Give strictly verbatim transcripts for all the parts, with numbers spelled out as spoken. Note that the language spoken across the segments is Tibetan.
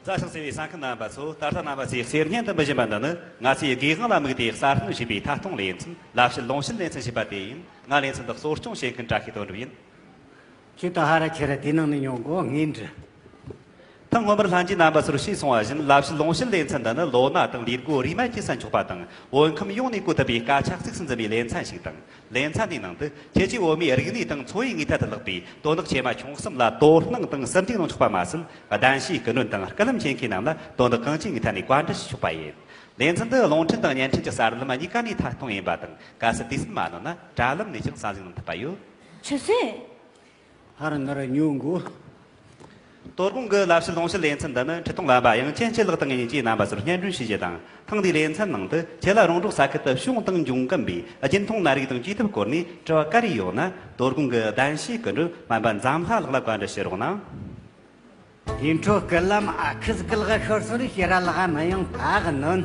གསར་ཞིང་གསོ་བའི་གསན་མཁན་རྣམ་པ་ཚོ། ད་ལྟ་རྣམ་པ་ཚོས་གསེར་སྙན་དུ་མི་བཞིན་པ་འདི་ནི། ང་ཚོས་དགེ་དབང་ལ་དམིགས་ཏེ་གསར་སྣོན་བྱས་པའི་ཐད་གཏོང་ལེ་ཚན། ལབ་བཤད་ལུང་བཤད་ལེ་ཚན་ཞེས་པ་དེ་ཡིན། ང་ལེ་ཚན་འདི་གཙོ་སྐྱོང་བྱེད་མཁན་བཀྲ་ཤིས་དོན་གྲུབ་ཡིན། ཁྱེད་དང་ཧ་ར་ཁྱེད་ར་དེ་ནང་ནས་ཉོ་དགོ་ངས་འདྲི། ཐེངས་སྔོན་མར་ལྷན་རྒྱས་རྣམ་པ་ཚོར་ཞུས་སོང་བ་བཞིན། ལབ་བཤད་ལུང་བཤད་ལེ་ཚན་འདི་ནི་ལོ་ན་དང་ལས་སྒོ་རིས་མེད་ཀྱིས་ཟིན་ཆོག་པ་དང་། བོད་ཁམས་ཡོངས་ནས་གོ་ཐུབ་པའི་སྐད་ཆ་གཙིགས་སུ་འཛིན་པའི་ལེ་ཚན་ཞིག་དང་། ལེ་ཚན་འདིའི་ནང་དུ་ཁྱད་ཆོས་བོད་མིའི་རིག་གནས་དང་འཚོ་བའི་ངེས་ཐད་དུ་ལྷག་པའི་དོན་དག་ཆེ་མ་ཆུང་གསུམ་ལ་དོ་སྣང་དང་ཟིན་བྲིས་གནང་ཆོག་པ་མ་ཟད། གདན་ཞུའི་སྐུ་མགྲོན་དང་སྐུ་ལམ་མཁྱེན་མཁན་རྣམས་ལ་དོན་དག་གང་ཅིའི་ངེས་ཐད་ནས་བཀའ་འདྲི་ཞུ་ཆོག་པ་ཡིན། ལེ་ཚན་འདི་རླུང་འཕྲིན་དང་བརྙན་འཕྲིན་གྱི་གསར་ལམ་གཉིས་ཀ་ནས་ཐད་གཏོང་ཡིན་པ་དང་། གལ་སྲིད་དུས་ཚོད་མ་ནོར་ན་དྲ་ལམ་ནས་ཀྱང་གསན་གཟིགས་གནང་ཐུབ་པ་ཡོད། ཆི་ཟེར། ཧར་ནར་ཉུང་གུ། དོ་དགོང་གི་ལབ་བཤད་ལུང་བཤད་ལེ་ཚན་འདི་ནི་འཕྲིན་གཏོང་ལམ་པ་དབྱངས་ཅན་གྱི་ལགས་དང་ངེད་གཉིས་ཀྱིས་རྣམ་པ་ཚོར་སྙན་སྒྲོན་ཞུ་རྒྱུ་དང་། ཐེངས་འདིའི་ལེ་ཚན་ནང་དུ་ཁྱེད་ལ་རོང་འབྲོག་ས་ཁུལ་དུ་བྱུང་དང་འབྱུང་གིན་པའི་རྒྱུན་མཐོང་ནད་རིགས་དང་བཅོས་ཐབས་སྐོར་ནས་དྲི་བ་ག་རེ་ཡོད་ན། དོ་དགོང་གི་གདན་ཞུའི་སྐུ་མགྲོན་སྨན་པ་འཛམ་ལྷ་ལགས་ལ་བཀའ་འདྲི་ཞུ་རོགས་གནང་། དེ་འཕྲོ་སྐུ་ལམ་ཨ་ཁུ་ཟིག་གི་ལག་ཤོར་སོང་རེ་ཤེས་ར་ལག་མི་ཡོང་ད་གི་ནོན།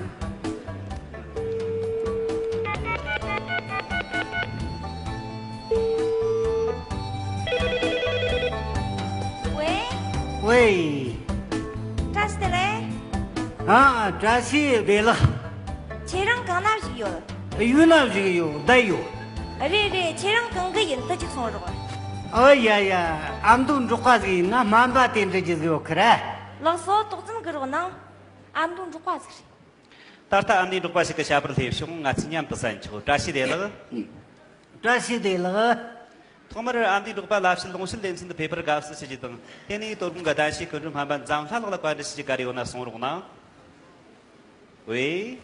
ཝེ། ཝེ། བཀྲ་ཤིས་བདེ་ལེགས། ཨ། བཀྲ་ཤིས་བདེ་ལེགས། ཁྱེད་རང་གང་ན་བཞུགས་ཡོད། ཡུལ་ན་བཞུགས་ཡོད་བསྡད་ཡོད། རེད་རེད། ཁྱེད་རང་གང་གི་ཡིན་དུ་ཅིག་གསུང་རོགས། ཨོ་ཡ་ཡ། ཨ་མདོ་འབྲོག་པ་ཟིག་ཡིན་ན་སྨན་པ་དེ་འདྲི་རྒྱུ་ཟིག་ཡོད་ཁི་ར། ལགས་སོ། ཏོག་ཙམ་སྒུག་རོགས་གནང་། ཨ་མདོ་འབྲོག་པ་ཟིག་རེད། ད་ལྟ་ཨ་མདོའི་འབྲོག་པ་ཞིག་གི་ཞབས་པར་སླེབས་བྱུང་། ང་ཚོས་མཉམ་དུ་གསན་ཆོག་བཀྲ་ཤིས་བདེ་ལེགས། བཀྲ་ཤིས་བདེ་ལེགས། ཐོག་མར་ཨ་མདོའི་འབྲོག་པ་ལབ་བཤད་ལུང་བཤད་ལེ་ཚན་དུ་ཕེབས་པར་དགའ་བསུ་ཞུ་རྒྱུ་དང་། དེ་ནས་དོ་དགོང་གི་གདན་ཞུའི་སྐུ་མགྲོན་སྨན་པ་འཛམ་ལྷ་ལགས་ལ་བཀའ་འདྲི་ཞུ་རྒྱུ་ག་རེ་ཡོད་ན་གསུང་རོགས་གནང་། ཝེ།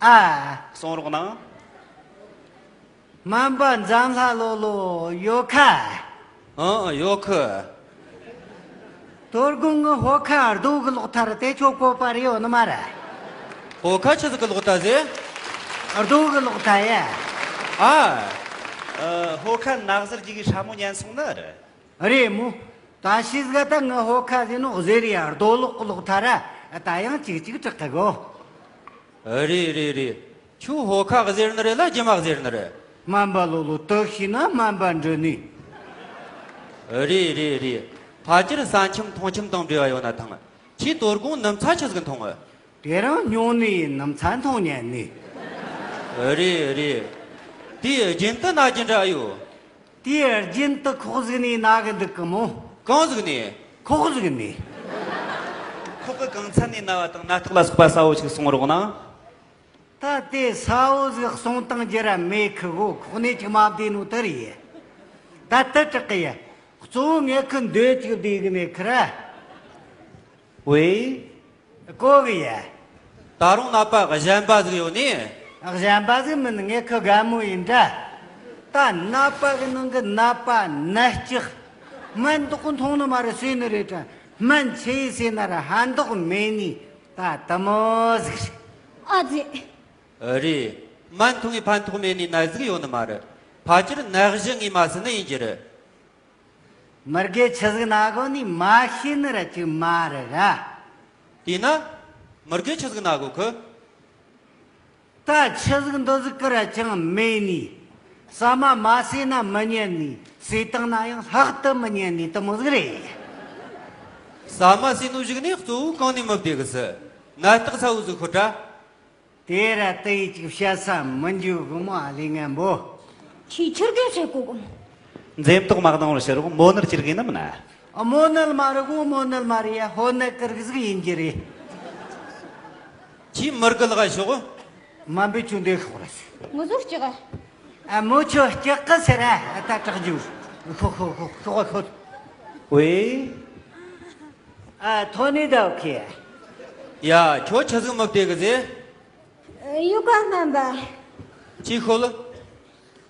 ཨ། གསུང་རོགས་གནང་། སྨན་པ་འཛམ་ལྷ་ལོ་ལོ་ཡོད་ཁ། ཨང་། ཡོད་ཁི། དོ་དགོང་ངི་ཧོ་ཁ་རྡོ་གི་ལོག་ཐར་དེ་ཁྱོད་གོ་པ་རེ་ཡོད་ནི་མ་རེད། ཧོ་ཁ་ཆི་ཟིག་གི་ལོག་ཐར་ཟེ། རྡོ་གི་ལོག་ཐར་ཡ། ཨ། ཨ། ཧོ་ཁ་ནག་ཟུར་གྱི་ཧྲ་མོ་ཉན་སོང་ནི་རེད། རེད་མོ། ད་ཤི་ཟིག་ད་ངི་ཧོ་ཁ་ཟེ་ནོ་ཟེར་ཡ་རྡོ་ལོག་གི་ལོག་ཐར་ར། ད་ཡང་ཅིག་ཅིག་དྲག་གི་གོ། རེད་རེད་རེད། ཁྱོད་ཧོ་ཁ་ཟེར་ནི་རེད་ལ་རྒྱུ་མ་ཟེར་ནི་རེད། སྨན་པ་ལོ་ལོ་དུ་ཤེས་ན་སྨན་པ་འདྲི་ནི། རེད་རེད་རེད། ཕལ་ཆེར་ས་ཁྱིམ་མཐོང་ཁྱིམ་དང་འབྲེལ་བ་ཡོད་ན་ཐང་། ཁྱེད་དོ་དགོང་ནུབ་ཚ་ཆི་ཟིག་མཐོང་ངི། དེ་རིང་སྨྱུང་གནས་ནུབ་ཚ་མཐོང་ཉན་ནི། རེད་རེད། དེའི་རྒྱུན་དུ་ན་རྒྱུ་འདྲ་ཡོད། དེའི་རྒྱུན་དུ་ཁོག་ཟིག་ནས་ན་གི་འདུག་གི་མོ། གང་ཟིག་ནས། ཁོག་ཟིག་ནས། ཁོག་གི་གང་ཚད་ནས་ན་བ་དང་ན་ཐོག་ལ་སོགས་པ་གསལ་བོ་ཞིག་གསུང་རོགས་གནང་། ད་དེ་གསལ་བོ་ཟིག་གསུང་སྟངས་རྒྱུ་ར་མེད་ཁི་གོ། ཁོག་ནས་ཅིག་མ་བདེ་ནོ་དེ་རེད། ད་དེ་དྲག་གི་ཡ། གཙོ་བོ་ངས་ཁི་འདོད་ཅིག་བདེ་གི་མེད་ཁི་ར། ཝེ། གོ་གི་ཡ། ད་རུང་ནད་པ་གཞན་པ་ཟིག་ཡོད་ནི། གཞན་པ་ཟིག་མིན། ངས་ཁི་རྒན་མོ་ཡིན་འདྲ། ད་ནད་པ་གི་ནང་གི་ནད་པ་ནད་ལྕགས། སྨན་མདོག་གི་མཐོང་ནི་མ་རེད་ཟེར་ནི་རེད་དྲ། སྨན་ཆི་ཡིན་ཟེར་ན་ར་ཕན་ཐོགས་མེད་ནི་ད་དེ་མོ་ཟིག་རེད། ཨ་ཙི། རེད། སྨན་འཐུང་ངས་ཕན་ཐོགས་མེད་ནི་ནད་ཟིག་ཡོད་ནི་མ་རེད། ཕལ་ཆེར་ནད་གཞི་ངས་མ་ཟིན་ནི་ཡིན་རྒྱུ་རེད། མི་དགེ་ཆི་ཟིག་ན་གོ་ནི་མ་ཤེས་ནི་ར་ཅིག་མ་རེད་ར། དེས་ན། མི་དགེ་ཆི་ཟིག་ན་གོ་ཁི། ད་ཆི་ཟིག་འདི་ཟིག་གི་ར་ཅང་མེད་ནི། ཟ་མ་མ་ཟོས་ན་མི་ཉན་ནི། ཟོས་བཏང་ན་ཡང་ལྷག་ཏུ་མི་ཉན་ནི་དེ་མོ་ཟིག་རེད། ཟ་མ་ཟོས་ནོ་ཞིག་ནས་གཙོ་བོ་གང་ནས་མི་བདེ་གི་སི། ནད་རྟགས་གསལ་བོ་ཟིག་ཤོད་དྲ། དེ་ར་དེ་ཡི་ཅིག་བཤད་ས་མི་འཇུག་གི་མོ་ཨ་ལི་ངན་པོ། ཁྱི་ཁྱི་རྒན་བྱེད་གོ་གི་མོ། འཛེམ་དོགས་མ་གནང་བར་ཕྱིར་རོགས། མོ་ནར་ཅི་རིགས་ཡིན་ནམ་ན། ཨ། མོ་ནལ་མ་རེད་གོ། མོ་ནལ་མ་རེད་ཡ། ཧོ་ནལ་ཀིར་གི་ཟིག་ཡིན་གྱི་རེད། ཁྱི་མི་རྒུད་ལག་ཤོག་མ་འབུད་ཆུ་འདེགས་ཤོག་ར་སི། ངུ་ཟོ་ལྕགས། ཨ། མོ་ཆོ་ལྕགས་གི་ཟེར་ཨ། ད་དྲག་རྒྱུ། ཧོ་ཧོ་ཧོ་ཤོག་ཤོག་ཝེ། ཨ། ཐོ་ནི་ད་ཨོ་ཁེ། ཡ། ཁྱོད་ཆི་ཟིག་མི་བདེ་གི་ཟེ། ཡོད་ག་སྨན་པ། ཅི་ཤོད་ལ།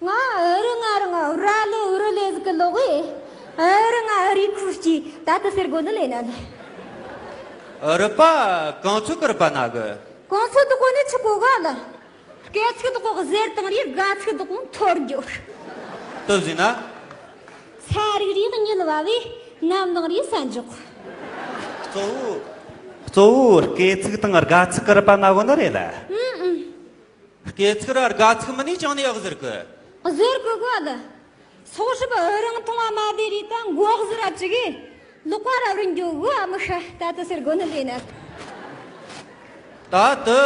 ང་ཨ་རི་ང་རི་ང་ར་ལེ་ཨུ་རི་ལེ་ཟིག་གི་ལོག་ཨེ། ཨ་རི་ང་ཨ་རི་ཁུར་གྱི་ད་ལྟ་ཟེར་དགོ་ནི་ལེ་ན་ལེ། རི་པ་གང་ཚོད་ཀི་རི་པ་ན་གི། གང་ཚོད་དུ་གོ་ནི་ཆི་གོ་ག་ལ། སྐད་ཚིག་དུ་གོ་གི་ཟེར་དང་རི་དགའ་ཚིག་དུ་གོ་འཐོར་རྒྱུ། སྟབས་ཟིན་ན། ས་རིག་རིག་ཉིལ་བ་བས་ནམ་ནང་རི་ས་འཇོག་གཙོ་བོ། གཙོ་བོ་སྐད་ཚིག་དང་དགའ་ཚིག་གི་རི་པ་ན་གོ་ནི་རེད་ལ། ཨུམ་ཨུམ། སྐད་ཚིག་ར་དགའ་ཚིག་མིན་ནི་ཅང་ནས་ཨག་ཟེར་གི། ཟེར་གི་གོ་ལ། སོག་ཧྲིབ་རང་མཐོང་བ་མ་བདེ་རེད་ད་མགོ་ཨག་ཟེར་ར་ཅི་གི། ལོག་པ་ར་བར་འགྱོ་གི་ཨ་མི་ཤ་ད་ལྟ་ཟེར་དགོ་ནི་ལེ་ན། ད་དུ་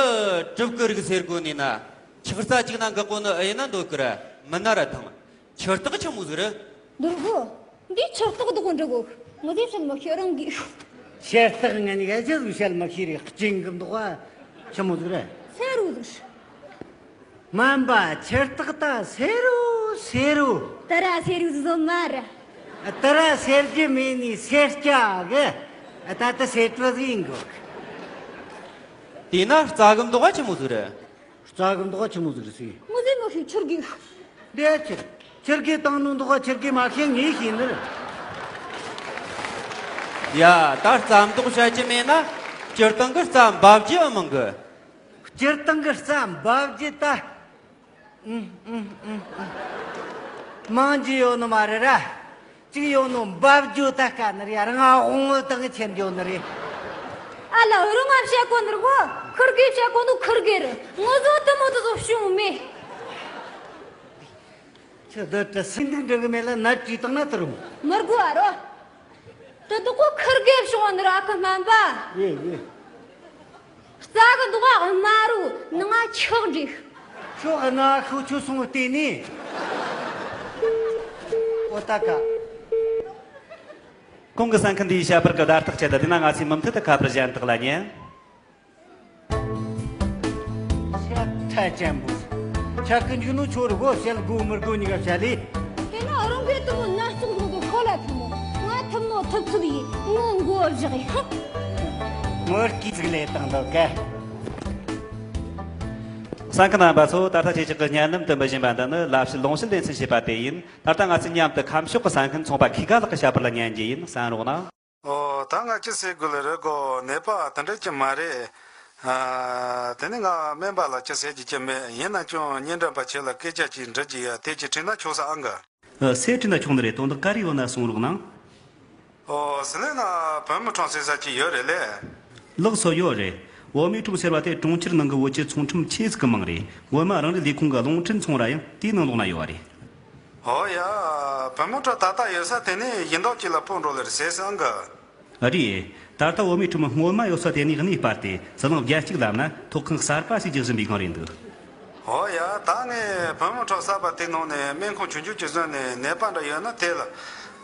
གྲུབ་ཀྱི་རིགས་ཟེར་དགོས་ནི་ན། ཆག་རྩ་གཅིག་ན་འགག་གོ་ནི་ཨེ་ན་འདོད་ཀི་ར་མི་ན་ར་ཐང་། ཆུ་རྟགས་ཆི་མོ་ཟིག་རེད། འདུག་གོ། འདི་ཆུ་རྟགས་འདུག་གོ་འདྲི་གོ། ངོ་དེ་བཤད་མི་ཤེས་རང་གི། ཆུ་རྟགས་ངན་ག་ཅི་ཟིག་བཤད་མི་ཤེས་རེད། གཅིན་གི་འདུག་ག་ཆི་མོ་ཟིག་རེད། སེ་རུ་ཟིག་སྨན་པ། ཆུ་རྟགས་ད་སེ་རུ་སེ་རུ། ད་ར་སེ་རུ་ཟིག་བཟོ་མ་ར། ད་ར་སེར་རྒྱུ་མེད་ནི་སེར་སྐྱ་གི། ད་ད་སེར་བུ་ཟིག་ཡིན་གོ། དེས་ན་རྩ་གི་འདུག་ག་ཆི་མོ་ཟིག་རེད། རྩ་གི་འདུག་ག་ཆི་མོ་ཟིག་རེད་ཟེར། ངོ་ཟིག་ངོ་ཤེས་ཆུར་གི། འདི་ཆི། ཆུར་གི་བཏང་ནོ་འདུག་ག་ཆུར་གི་མ་ཤེས་ངས་ཤེས་ནི་རེད། ཡ། ད་རྩ་འདུག་བཤད་ཀྱི་མེད་ན། སྤྱིར་བཏང་གི་རྩ་འབབ་རྒྱུ་ཨེ་མང་གི། སྤྱིར་བཏང་གི་རྩ་འབབ་རྒྱུ་ད། ཨུམ་ཨུམ་ཨུམ་ཨུམ། མང་རྒྱུ་ཡོད་ནི་མ་རེད་ར། གཅིག་ཡོད་ནོ་འབབ་རྒྱུ་ད་དཀའ་ནི་རེད། རང་དབང་བོ་དང་ཆེན་རྒྱུ་ནི་རེད། ཨ་ལ་རུང་ང་བཤད་གོ་ནི་རེད་གོ། ཁུར་གེ་བཤད་གོ་ནོ་ཁུར་གེ་རེད། ངོ་བཟོ་དུ་མོ་དུ་བཟོ་བྱུང་མེད། ཁྱོད་འདི་དྲི་སྲིན་འདུག་འགྲིག་གི་མེད་ལ་ནད་བྲིས་བཏང་ན་དུ་རུང་། མི་དགོས་ཨ་རོ། དེ་དག་གོ་ཁུར་གེ་བྱུང་བ་ནི་ར་ཁ་སྨན་པ། ཡེ་ཡེ། རྩ་གི་འདུག་ག་དམར་རུ་ནང་ང་ཆག་འགྲིག་ཁྱོད་ང་ཤུགས་ཆུ་སོང་བལྟས་ནས། ཨོ་ད་ཀ་གོང་གི་གསན་མཁན་འདིའི་བཤད་པར་གི་བརྡ་རྟགས་ཆད་ད་དེ་ན་ང་ཚོའི་མུ་མཐུད་དུ་ཁ་པར་གཞན་དག་ལ་ཉན། ཤ་ཁྲ་ཅན་པོ། ཆ་ཀི་འཇུ་ནོ་ཆོ་རུ་གོ་བཤད་དགོ་མི་དགོ་གཉིས་ཀ་བཤད་ལེ། དེ་ན་རང་གི་ཐུ་མོ་ན་ཙོག་ཙོག་གི་ཁོ་ལ་ཐུ་མོ། ང་ཐུ་མོ་ཐུབ་ཐུབ་ཡིན་ངོ་མགོ་བཞག་ཡིན། ངོ་སྐྱིད་ཅིག་ལས་བཏང་འདུག་ག་གསན་མཁན་རྣམ་པ་ཚོ། ད་ལྟ་ཁྱེད་ཅག་གི་སྙན་ལམ་དུ་འབུལ་བཞིན་པ་འདི་ནི་ལབ་བཤད་ལུང་བཤད་ལེ་ཚན་ཞེས་པ་དེ་ཡིན། ད་ལྟ་ང་ཚོས་མཉམ་དུ་ཁམས་ཕྱོགས་ཀྱི་གསན་མཁན་ཚོང་པ་ཁི་ཀ་ལགས་ཀྱི་བཤད་པར་ལ་ཉན་རྒྱུ་ཡིན། གསན་རོགས་གནང་། ཨོ། ད་ང་ཅི་ཟེར་དགོས་ལེ་རེད་གོ། ནད་པ་དེ་འདྲ་ཅི་མ་རེད། ཨ། དེ་ནི་ང་སྨན་པ་ལ་ཅི་ཟེར་རྒྱུ་ཅི་མེད། ཡིན་ན་ཀྱང་སྙན་འགྲམ་པ་ཁྱེད་ལ་སྐད་ཆ་ཅིག་འདྲི་རྒྱུ་ཡ། དེ་ཅིག་དྲིས་ན་ཆོག་ས་ཨང་གི། ཨ། སུས་དྲིས་ན་ཆོག་ནི་རེད། དོན་དག་ག་རེ་ཡོད་ན་གསུང་རོགས་གནང་། ཨོ། ཟི་ལིང་ན་བུ་མོ་ཁྲོམ་ཟེར་ས་ཅིག་ཡོད་རེད་ལེ། ལགས་སོ། ཡོད་རེད། བོད་མིའི་ཁྲོམ་ཟེར་བ་དེ་གྲོང་ཁྱེར་ནང་གི་བོད་ཀྱི་ཚོང་ཁྲོམ་ཆེ་ཟིག་གི་མིང་རེད། སྔོན་མ་རང་རེའི་ལས་ཁུངས་ཀྱི་རླུང་འཕྲིན་ཚོང་ར་ཡང་དེའི་ནང་ལོགས་ན་ཡོད་རེད། ཨོ་ཡ། བུ་མོ་ཁྲོམ་ད་ལྟ་ཡོད་ས་དེ་ནི་ཡིན་མདོག་ཅིག་ལ་སྤོ་འགྲོ་ལེ་རེད་ཟེར་སོང་གི། རེད། ད་ལྟ་བོད་མིའི་ཁྲོམ་སྔོན་མ་ཡོད་ས་དེ་ནས་གནས་སྤར་ཏེ་ཟི་ལིང་རྒྱལ་གཅིག་ལམ་ན་ཐོག་ཁང་གསར་པ་ཞིག་རྒྱག་བཞིན་པའི་སྒང་རེད་འདུག་ཨོ་ཡ། ད་ངས་བུ་མོ་ཁྲོམ་གསར་པ་དེའི་ནང་ནས་སྨན་ཁང་ཆུང་ཆུང་ཅིག་བཟོས་ནས་ནད་པ་འདྲ་ཡོད་ན་དེ་ལ།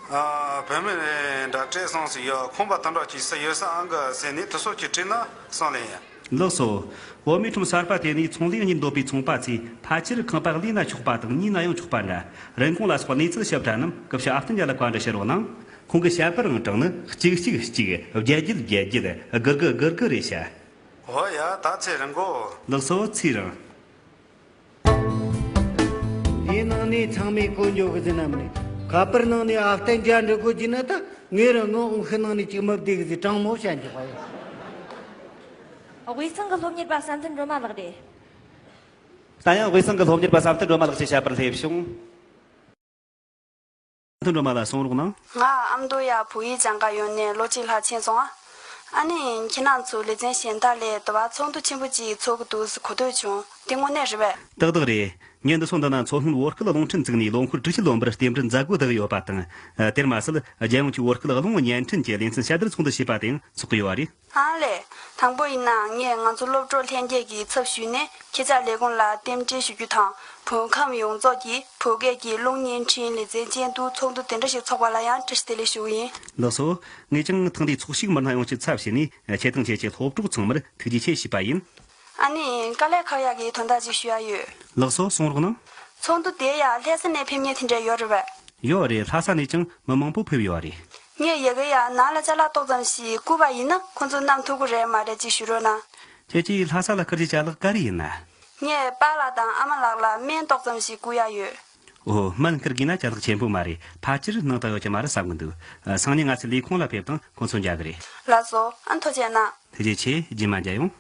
ཨ། བུད་མེད་རེ་འདྲ་སྤྲད་སོང་ཟིག་ཡོད། ཁང་པ་དེ་འདྲ་ཅིག་སུ་ཡོད་ས་ཨང་གི་ཟེར་ནས་དེ་ཚོ་ཅིག་དྲིས་ན་སོང་ལེ་ཡ། ལགས་སོ། བོད་མིའི་ཁྲོམ་གསར་པ་དེ་ནས་ཚོང་ལས་གཉེར་འདོད་པའི་ཚོང་པ་ཚོས་ཕལ་ཆེར་ཁང་པ་གླས་ན་ཆོག་པ་དང་ཉོས་ན་ཡང་ཆོག་པ་འདྲ། རིན་གོང་ལ་སོགས་གནས་ཚུལ་ཞིབ་ཕྲ་རྣམས་སྐུ་ཞབས་ཨ་བསྟན་རྒྱལ་ལ་བཀའ་འདྲི་ཞུ་རོགས་གནང་། ཁོང་གི་བཤད་པར་ཨང་གྲངས་ནི་གཅིག་གཅིག་གཅིག་བརྒྱད་བརྒྱད་བརྒྱད་བརྒྱད་དགུ་དགུ་དགུ་དགུ་རེད་ཤག་ཨོ་ཡ། ད་ཚེ་རིང་གོ། ལགས་སོ། ཚེ་རིང་། འདིའི་ནང་ནས་ཚང་མས་གོ་འཇོག་གི་ཟིན་ན་མི་ཁ་པར་ནང་ནས་ཨ་བསྟན་རྒྱལ་འབྲི་དགོས་ཀྱི་ན་ད་ངས་རང་ངོ་འོང་ཤི་ནང་ནས་ཅིག་མི་བདེ་གི་ཟིག་དྲང་མོ་བཤད་འཇོག་པ་ཡིན། དབུས་གཙང་གི་སློབ་གཉེར་པ་བསམ་གཏན་སྒྲོལ་མ་ལགས་རེད། ད་ཡང་དབུས་གཙང་གི་སློབ་གཉེར་པ་བསམ་གཏན་སྒྲོལ་མ་ལགས་ཀྱི་བཤད་པར་སླེབས་བྱུང་། སྒྲོལ་མ་ལགས་གསུང་རོགས་གནང་། ང་ཨ་མདོ་ཡ་བོད་ཡིག་སྦྱང་ག་ཡོང་ནས་ལོ་གཅིག་ལྷག་ཕྱིན་སོང་ཨ། ཨ་ནི་ཁྱེད་རང་ཚོ་ལེ་ཚན་གཞན་དག་ལས་དུ་བ་ཚོགས་འདུ་ཆེན་པོ་ཅིག་ཚོགས་ཀྱི་འདུག་ཟེར་གོ་ཐོས་བྱུང་། དེ་དངོས་གནས་རེད་པས། ཏག་ཏག་རེད། ངས་འདི་ཚོ་འདི་ན་མཚོ་སྔོན་བོད་སྐད་རླུང་འཕྲིན་བཙུགས་ནས་ལོ་འཁོར་དྲུག་ཅུ་ལོན་པར་རྟེན་འབྲེལ་མཛད་སྒོ་བསྡུ་གི་ཡོད་པ་དང་། དེར་མ་ཟད་རྒྱལ་ཡོངས་ཀྱི་བོད་སྐད་རླུང་བུ་བརྙན་འཕྲིན་གྱི་ལེ་ཚན་ཞབས་བརྡར་ཚོགས་འདུ་ཞེས་པ་དེའང་ཚོགས་ཀྱི་ཡོད་པ་རེད། ཨང་ལེ། དང་པོ་ཡིན་ན་ངས་ང་ཚོ་སློབ་གྲོགས་ལྷན་རྒྱས་ཀྱི་ཚབ་ཞུས་ནས་ཁྱེད་ཅག་ལས་ཁུངས་ལ་རྟེན་འབྲེལ་ཞུ་རྒྱུ་དང་བོད་ཁམས་ཡོངས་རྫོགས་ཀྱི་བོད་སྐད་ཀྱི་རླུང་བརྙན་འཕྲིན་ལེ་ཚན་སྤྱི་འཐུས་ཚོགས་འདུ་དེ་འདྲ་ཞིག་ཚོགས་པ་ལ་ཡང་བཀྲ་ཤིས་བདེ་ལེགས་ཞུ་གི་ཡིན། ལགས་སོ། ངས་ཀྱང་ཐེངས་འདིའི་ཚོགས་ཞུགས་མི་སྣ་ཡོངས་ཀྱི་ཚབ་བྱས་ནས་ཁྱེད་དང་ཁྱེད་ཀྱི་སློབ་གྲོགས་ཚང་མར་ཐུགས་རྗེ་ཆེ་ཞུས་པ་ཡིན། ཨ་ནི་དཀའ་ལས་ཁག་ཡག་གི་དོན་དག་ཅིག་ཞུ་ཡ་ཡོད། ལགས་སོ། གསུང་རོགས་གནང་། ཚོགས་འདུ་དེ་ཡ་ལྷ་ས་ནས་ཕེབས་མཁན་དེ་འདྲ་ཡོད་རེད་པས། ཡོད་རེད། ལྷ་ས་ནས་ཀྱང་མི་མང་པོ་ཕེབས་ཡོད་རེད། ངས་ཡ་གི་ཡ་ནང་ལ་ཅ་ལག་ཏོག་ཙམ་ཞིག་བསྐུར་བ་ཡིན་ན་ཁོང་ཚོ་བསྣམས་ཐུབ་ཀྱི་རེད་མ་རེད་ཅིག་ཞུ་རོགས་གནང་། ཁྱེད་ཀྱིས་ལྷ་ས་ལ་བསྐུར་རྒྱུའི་ཅ་ལག་ག་རེ་ཡིན་ན། ངས་པཱ་ལགས་དང་ཨ་མ་ལགས་ལ་སྨན་ཏོག་ཙམ་ཞིག་བསྐུར་ཡ་ཡོད། ཨོ། སྨན་བསྐུར་དགོས་ན་ཅ་ལག་ཆེན་པོ་མ་རེད། ཕལ་ཆེར་སྣང་དག་ཡོད་ཀྱི་མ་རེད་བསམ་གི་འདུག་སང་ཉིན་ང་ཚོའི་ལས་ཁུངས་ལ་ཕེབས་དང་ཁོང་ཚོ་མཇལ་གི་རེད། ལགས་སོ། ཨ། ཐུགས་རྗེ་གནང་། ཐུགས་རྗེ་ཆེ། རྗེས་མ་མཇལ་ཡོང་།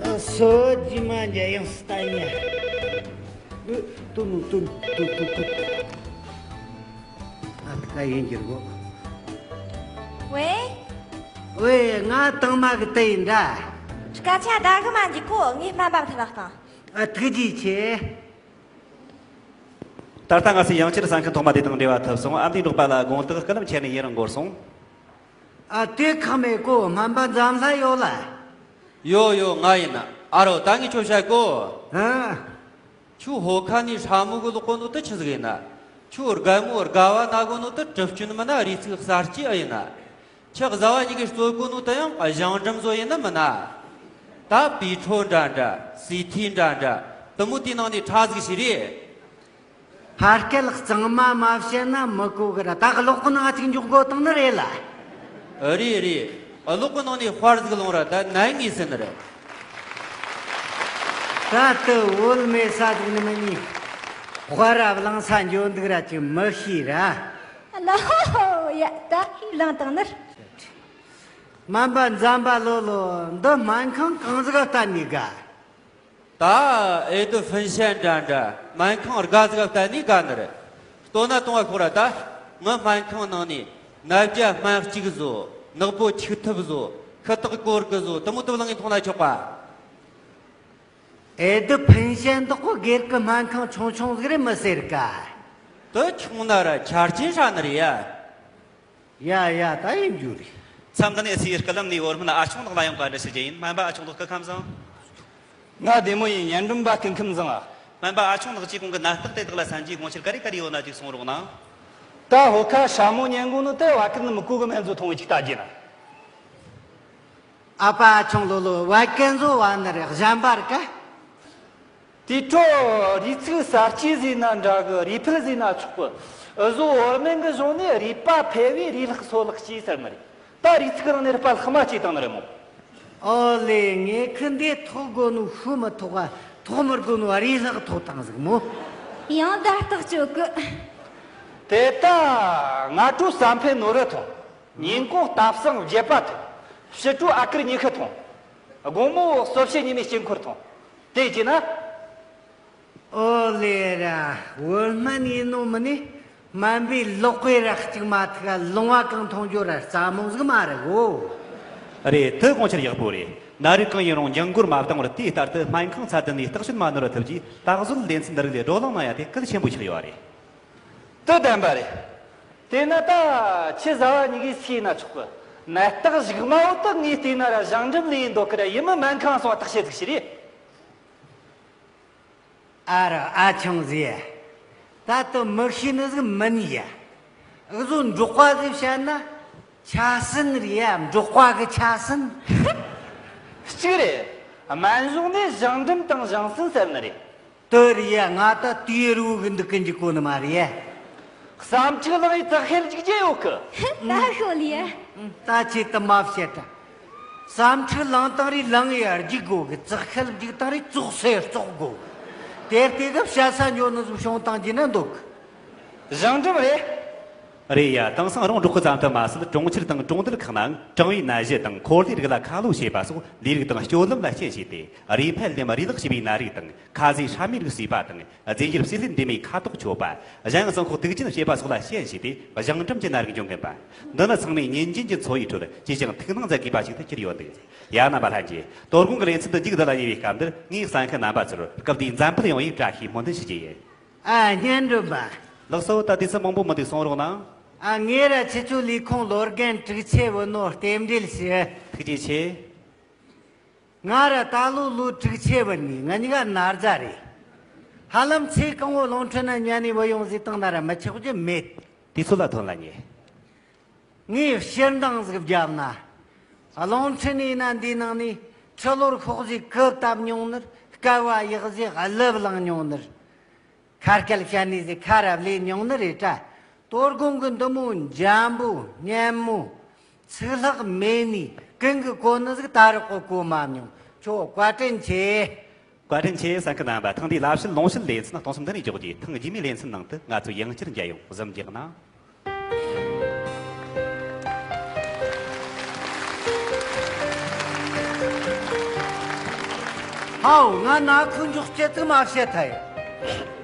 ལགས་སོ། རྗེས་མ་མཇལ་ཡོང་། སྟ་ཉ། ཏུ་ནུ་ཏུ་ཏུ་ཏུ་ཏུ། ཨ་ད་ཡིན་གྱི་རེད་གོ། ཝེ། ཝེ། ང་དང་མ་གི་ཏི་ཡིན་འདྲ། སྐད་ཆ་ད་གི་མ་འཇིག་གོ། ངས་སྨན་པ་ཐུག་ལག་དང་། ཨ། ཐུགས་རྗེ་ཆེ། ད་ལྟ་ང་ཚོས་ཡང་བསྐྱར་གསན་མཁན་ཐོག་མ་དེ་དང་འབྲེལ་བ་ཐུབ་སོང་། ཨ་མདོའི་འབྲོག་པ་ལ་དགོངས་དག་སྐུ་ལམ་ཁྱེར་ནས་ཡུན་རིང་འགོར་སོང་། ཨ། དེ་ཁག་མེད་གོ། སྨན་པ་འཛམ་ལྷ་ཡོད་ལ། ཡོད་ཡོད། ང་ཡིན། ཨ་རོ། ད་ངས་ཁྱོད་བཤད་གོ། ཨ། ཁྱོད་ཧོ་ཁ་ནས་ཧྲ་མོ་གི་ལོག་གོ་ནོ་དེ་ཆི་ཟིག་ཡིན་ན། ཁྱོད་རྒན་མོ་དགའ་བ་ན་གོ་ནོ་དེ་གྲུབ་སྐྱོན་མིན་ན་རུས་ཚིགས་གསར་སྐྱེས་ཨེ་ཡིན་ན། ཁྱོད་བཟའ་བ་གཉིས་ཀས་རྩོད་གོ་ནོ་དེ་ཡང་གཞང་འབྲུམ་བཟོ་ཡིན་ན་མིན་ན། ད་པི་ཁྲོ་འདྲ་འདྲ། སི་ཐི་འདྲ་འདྲ། དེ་མོ་དེའི་ནང་ནས་ཁྲ་ཟིག་ཞིག་རེད། ཕ་སྐད་གཙང་མ་མ་བཤད་ན་མི་གོ་གི་ར། ད་གློག་གི་ནང་ཅིག་འཇོག་དགོས་བཏང་ནི་རེད་ལ། རེད་རེད། གློག་གི་ནང་ནས་དཔར་ཟིག་ལོངས་ར། ད་ནན་ངེས་ཟིན་ནི་རེད། ད་དུ་བོད་མེད་ས་ཟིག་ནི་མི་ནི། དཔར་ར་བླངས་ས་འཇོན་འདུག་ར་ཅིག་མི་ཤེས་ར། ལ་ཧོ་ཧོ། ཡ། ད་ཤེས་བླངས་བཏང་ནི་རེད། སྨན་པ་འཛམ་པ་ལོ་ལོ། འདི་སྨན་ཁང་གང་ཟིག་ག་བསྟན་ནས་དགའ། ད་ཨེ་ཏི་ཧྥིན་ཤན་འདྲ་འདྲ་སྨན་ཁང་དགའ་ཟིག་བསྟན་ནས་དགའ་ནི་རེད། ལྟོས་ན་ལྟུང་བ་ཤོག་ར། ད་ངའི་སྨན་ཁང་ནང་ནས་ནད་བརྒྱ་སྨན་གཅིག་བཟོ། ནག་པོ་འཁྱུག་ཐུབ་བཟོ། ཤི་སྟག་གོར་གི་བཟོ། དེ་མོ་དེ་བླངས་ངས་མཐོང་ན་ཆོག་པ། ཨེ་ཏི་ཧྥིན་ཤན་དག་གོ་སྒེར་གི་སྨན་ཁང་ཆུང་ཆུང་ཟིག་རེད་མི་ཟེར་ཀ། དེ་ཆུང་ན་ར་ཆ་རྐྱེན་ཧྲ་ནི་རེད་ཡ། ཡ་ཡ། ད་ཡིན་རྒྱུ་རེད། མཚམས་འདི་ནས་སའི་སྐུ་ལམ་ནས་བོད་སྨན་ཨ་ཆུང་ལགས་ལ་ཡང་བཀའ་འདྲི་ཞུ་རྒྱུ་ཡིན། སྨན་པ་ཨ་ཆུང་ལགས་སྐུ་ཁམས་བཟང་། ང་བདེ་མོ་ཡིན། སྙན་སྒྲོན་པ་སྐུ་ཁམས་བཟང་ཨ། སྨན་པ་ཨ་ཆུང་ལགས་ཀྱིས་གོང་གི་ནད་རྟགས་དེ་དག་ལ་སེམས་ཀྱི་དགོངས་འཆར་ག་རེ་ག་རེ་ཡོད་ན་ཅིག་གསུང་རོགས་གནང་། ད་ཧོ་ཁ་ཧྲ་མོ་ཉན་གོ་ནོ་དེ་བ་ཀིར་ནི་མི་གོ་གི་སྨན་བཟོ་ཐོང་བའི་ཅིག་ལྟ་རྒྱུ་ན། ཨ་ཕ་ཨ་ཆུང་ལོ་ལོ། བ་ཀན་བཟོ་བ་ནི་རེད། གཞན་པ་རེད་ཀ། དེ་འཕྲོ་རུས་ཚིགས་གསར་སྐྱེས་ཟེར་ན་འདྲ་གི། རུས་ཕུད་ཟེར་ན་ཆོག་གི། འུ་ཟོ་བོད་སྨན་གི་གཞུང་ནས་རུས་པ་འཕེལ་བས་རུས་ལྷག་སོ་ལྷག་སྐྱེས་ཟེར་ནི་རེད། ད་རུས་ཚིགས་རང་ནས་རུས་པ་ལྷག་མ་སྐྱེས་བཏང་ནི་རེད་མོ། ཨོ་ལེ། ངས་ཁི་འདི་ཐོག་དགོ་ནོ་ཤུ་མི་ཐོག་ག། ཐོག་མི་དགོ་ནོ་རུས་ལྷག་ཐོག་བཏང་ཟིག་མོ། ཡང་བརྡ་རྟགས་གཅོད་གི། དེ་ད་སྔ་དྲོ་བསམ་འཕེལ་ནོར་བུ་ཐོང་། ཉིན་གུང་སྟབས་བཟང་བརྒྱད་པ་ཐོང་། ཕྱི་དྲོ་ཨ་ཀར་ཉི་ཤུ་ཐོང་། དགོང་མོ་གསོལ་བྱེད་ཉི་མའི་དཀྱིལ་འཁོར་ཐོང་། དེ་བྱས་ན། ཨོ་ལེ་ར། བོད་སྨན་ཡིན་ནོ་མིན་ནི། སྨན་པའི་ལག་པའི་ར་གཅིག་མ་ཐུག་ལུང་བ་གང་མཐོང་རྒྱུ་ར་རྩ་མོ་ཟིག་མ་རེད་གོ། རེད། དེ་དགོངས་འཆར་ཡག་པོ་རེད། ནད་རིགས་གང་ཡིན་རུང་ཉིན་འགོར་མ་བཏང་བར་དུས་ལྟར་དུ་སྨན་ཁང་ཚད་ལྡན་ནས་བརྟག་དཔྱད་མ་ནོར་བ་ཐུབ་རྒྱུའི་ད་གཟོད་ལེ་ཚན་འདི་རིགས་ལས་བགྲོ་གླེང་གནང་ཡ་དེ་གལ་ཆེན་པོ་ཆགས་ཡོད་རེད། དེ་བདེན་པ་རེད། དེས་ན་ད་ཁྱེད་བཟའ་བ་གཉིས་ཀས་སུས་ན་ཆོག་གི། ནད་རྟགས་གཞུག་མ་བོ་དག་ངས་བལྟས་ན་ར་གཞང་འབྲུམ་ལས་ཡིན་འདོད་གི་ར། ཡིན་མིན་སྨན་ཁང་སོང་བ་བརྟག་དཔྱད་ཟིག་བྱོས་རེ། ཨ་རོ་ཨ་ཆུང་ཟེ། ད་དུ་མི་ཤེས་ནི་ཟིག་མིན་ཡ། འུ་ཟོ་འབྲོག་པ་ཟིག་བཤད་ན་ཆ་སྲིན་རེད་ཡ། འབྲོག་པ་གི་ཆ་སྲིན། གཅིག་རེད། སྨན་གཞུང་ནས་གཞང་འབྲུམ་དང་གཞང་སྲིན་ཟེར་ནི་རེད། དེ་རེད་ཡ། ང་ད་དེའི་རུ་གི་འདུག་གི་འཇུག་གོ་ནི་མ་རེད་ཡ། བསམ་འཁྲུག་ལངས་ཡི་ཙག་ཤེལ་འཇིག་རྒྱུ་ཡོད་གི། ད་ཤོད་ལ་ཡ། ད་ཁྱེད་དུ་མ་བཤད་དྲ། བསམ་འཁྲུག་ལངས་བཏང་རེ་ལངས་ཡ་འཇིག་དགོ་གི། ཙག་ཤེལ་འཇིག་བཏང་རེ་ཙོག་སེ་ཙོག་དགོ། དེ་ལྟས་གི་བཤད་ས་འཇོག་ནི་ཟིག་བྱུང་བཏང་རྒྱུ་ན་འདུག། གཞང་འབྲུམ་རེད། རེད་ཡ། དེང་སང་རང་འབྲོག་ཁུལ་ཙམ་དུ་མ་ཟད། གྲོང་ཁྱེར་དང་གྲོང་རྡལ་ཁག་ནའང་གྲང་བའི་ནད་གཞི་དང་འཁོར་ལོའི་རིགས་ལ་ཁ་ལོ་བྱེད་པ་སོགས་ལས་རིགས་དང་སྤྱོད་ལམ་ལ་རྐྱེན་བྱས་ཏེ། རུས་ཕལ་ལམ་རུས་ལྷག་ཞེས་པའི་ནད་རིགས་དང་། ཁ་ཟས་ཧྲ་མའི་རིགས་ཟོས་པ་དང་། རྫས་འགྱུར་བསིལ་ལྷད་འདྲེས་མའི་ཁ་དོག་འཁྱོག་པ། གཞན་ཡང་གསང་ཁོག་དུག་ཅན་བྱེད་པ་སོགས་ལ་རྐྱེན་བྱས་ཏེ་གཞང་འབྲུམ་གྱི་ནད་རིགས་འབྱུང་གིན་པ། འདི་ནི་ཚང་མས་ཉིན་རྒྱུན་གྱི་འཚོ་བའི་ཁྲོད་ཅིས་ཀྱང་ཐུགས་སྣང་མཛད་དགོས་པ་ཞིག་ཏུ་གྱུར་ཡོད་འདུག། ཡ། རྣམ་པ་ལྷན་རྒྱས། དོ་དགོང་གི་ལེ་ཚན་དུ་མཇུག་བསྡུ་ལ་ཉེ་བའི་སྐབས་འདིར། ངས་གསན་མཁན་རྣམ་པ་ཚོར་སྐུ་བདེའི་འཛམ་བུ་གླིང་ཡོང་བའི་བཀྲ་ཤིས་སྨོན་འདུན་ཞུ་རྒྱུ་ཡིན། ཨ། སྙན་སྒྲོན་པ། ལགས་སོ། ད་དུས་ཚོད་མང་པོ་མི་འདུག། གསུང་རོགས་གནང་། ཨ། ངས་ར་ཁྱེད་ཚོའི་ལས་ཁུངས་ལོ་རྒན་དྲུག་ཆེ་བུ་ནོར་རྟེན་འབྲེལ་ཞུ། ཐུགས་རྗེ་ཆེ། ང་ར་ད་ལོ་ལོ་དྲུག་ཅུ་བུད་ནས། ང་གཉིས་ཀ་ན་བཟའ་རེད། ཧ་ལམ་ཚེ་གང་བོ་རླུང་འཕྲིན་ན་ཉན་ནས་བུད་ཡོང་ཟེར་བཏང་ན་ར་མི་ཆོག་རྒྱུ་མེད། དུས་ཚོད་ལ་ཐོན་ལ་ཉེ། ངས་ཕྱིར་འདང་ཟིག་བརྒྱབ་ན། རླུང་འཕྲིན་ཡིན་ན་འདིའི་ནང་ནས་ཁྲི་ལོར་ཤོག་ཟིག་གི་བཏབ་མྱོང་ནི་རེད། སྐལ་བ་ཡག་ཟིག་གླུ་བླངས་མྱོང་ནི་རེད། ཁ་སྐད་བཤད་ནི་ཟིག་ཁ་ར་ལས་མྱོང་ནི་རེད་དྲ། དོ་དགོང་གི་འདི་མོ་འཇམ་པོ་སྙན་མོ། ཚིག་ལྷག་མེད་ནི་གང་གི་གོ་ནི་ཟིག་ད་རག་གོ་གོ་མ་མྱོང་། ཁྱོད་བཀའ་དྲིན་ཆེ། བཀའ་དྲིན་ཆེ། གསན་མཁན་རྣམ་པ། ཐེངས་འདིའི་ལ་ཕྱིར་ལུང་ཕྱིར་ལེ་ཚན་གཏོང་མཚམས་འདི་ནས་འཇོག་རྒྱུ། ཐེངས་རྗེས་མའི་ལེ་ཚན་ནང་དུ་ང་ཚོ་ཡང་བསྐྱར་མཇལ་ཡོང་། གཟིམ་རྒྱག་ན། ཧའོ། ང་ན་ཁུ་འཇོག་སྐྱེ་ཚིག་མ་བཤད་ཐལ་ཡོད།